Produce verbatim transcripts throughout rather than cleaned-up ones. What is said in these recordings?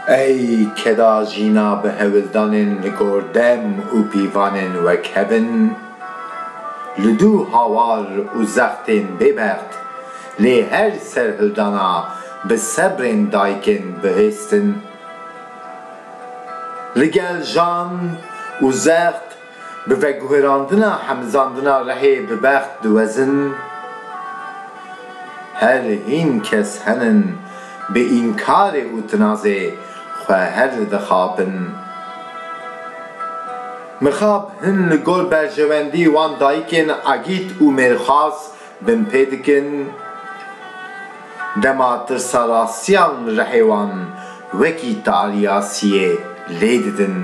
Ey keda jîna bi hewildanên li gor dem û pîvanên wek hev in, li dû hawar û zextên bêbext, lê her serhildana bi sebrên dayikên bihêstin. Li gel jan û zext bi veguherandina hemizandina rehê bi bext diwezin, her hîn kes henin bi înkarê û tinazê xwe her didixapin. Mixab hin li gor berjewendî wan dayikên egît û mêrxas binpê dikin, dema tirsa rastiyan li rehê wan wekî tarîya siyê lê didin.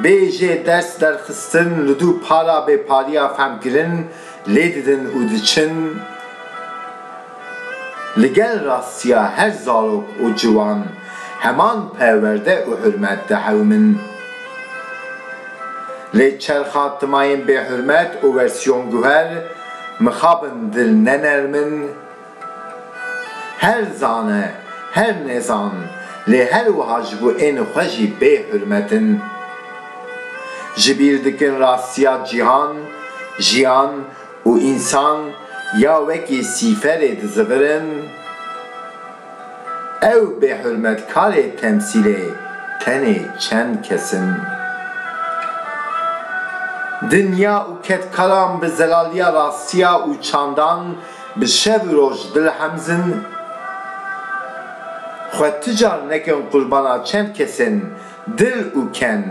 Bê jê ders derxistin li dû pala bêpaliya fehmkirin lê didin û diçin. Li gel rastiya her zarok û ciwan heman perwerde û hurmet dihewimin. Lê çerxa timayên bêhurmet û wersiyonguher mixabin dil ne nerm in. Her zane, her nêzan, lê her wiha ji bo ên xwe jî bêhurmet in. Ji bîr dikin rastiya cîhan, jiyan û însan ya wekî sîferê dizivirin. Ew bêhurmetkarê temsîlê tenê çend kes in. Dinya û kedkaran bi zelaliya rastiya û çandan bi şev û roj dilhemzin. Xwe ti car nekin qurbana çend kesên dil û ken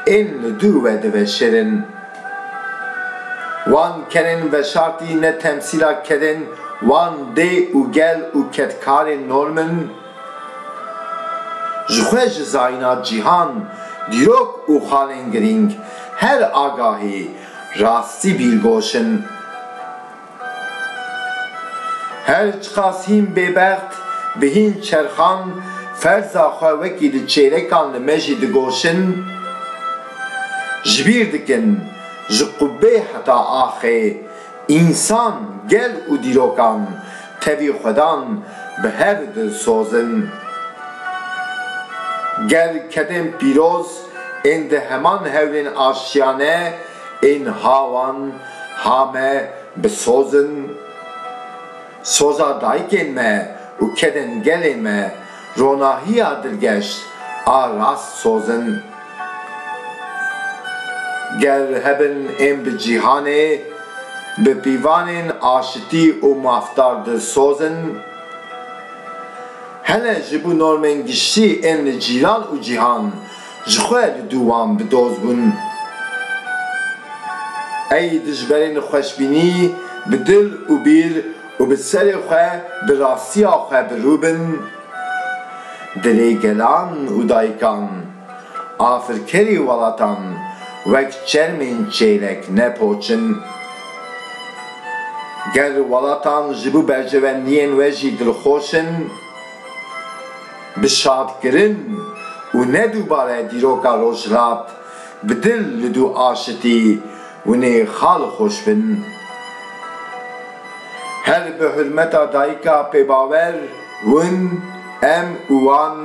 ên li dû ve diveşêrin. Wan kenên veşartî ne temsîla kedên wan dê û gel û kedkarên norm in. Ji xwe ji zayîna cîhan, dîrok û xalên girîng her agahî rastî bîrgoş in. Her çiqas hîn bêbext bi hîn çerxan ferza xwe wekî di çêlekan li me jî digoşin, ji bîr dikin ji qubê heta axê însan, gel û dîrokan tevî xwedan bi hev dilsoz in. Ger kedên pîroz ên di heman hewlên aştiyane ên ha wan ha me bi soz in. Soza dayikên me û kedên gelê me ronahiya dilgeşt a rast soz in. Ger hebin ên bi cîhanê, bi pîvanên aşitî û mafdar dilsoz in, hele ji bo normên giştî ên li cîran û cîhan ji xwe li dû wan bi doz bûn. Ey dijberên xweşbînî bi dil û bîr û bi serê xwe bi rastiya xwe bi rû bin, dilê gelan û dayikan, afirkerî welatan wek çermên çêlek nepoçin. Ger welatan ji bo berjewendiyên we jî dilxweş in, bi şadkirin û ne dubare dîroka Rojhilat bi dil li dû aşitî winê xal xweş bin. Her bi hurmeta dayika pêbawer, win, em û wan,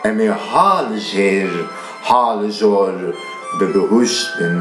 em ê ha li jêr, ha li jor bi bihuşt bin.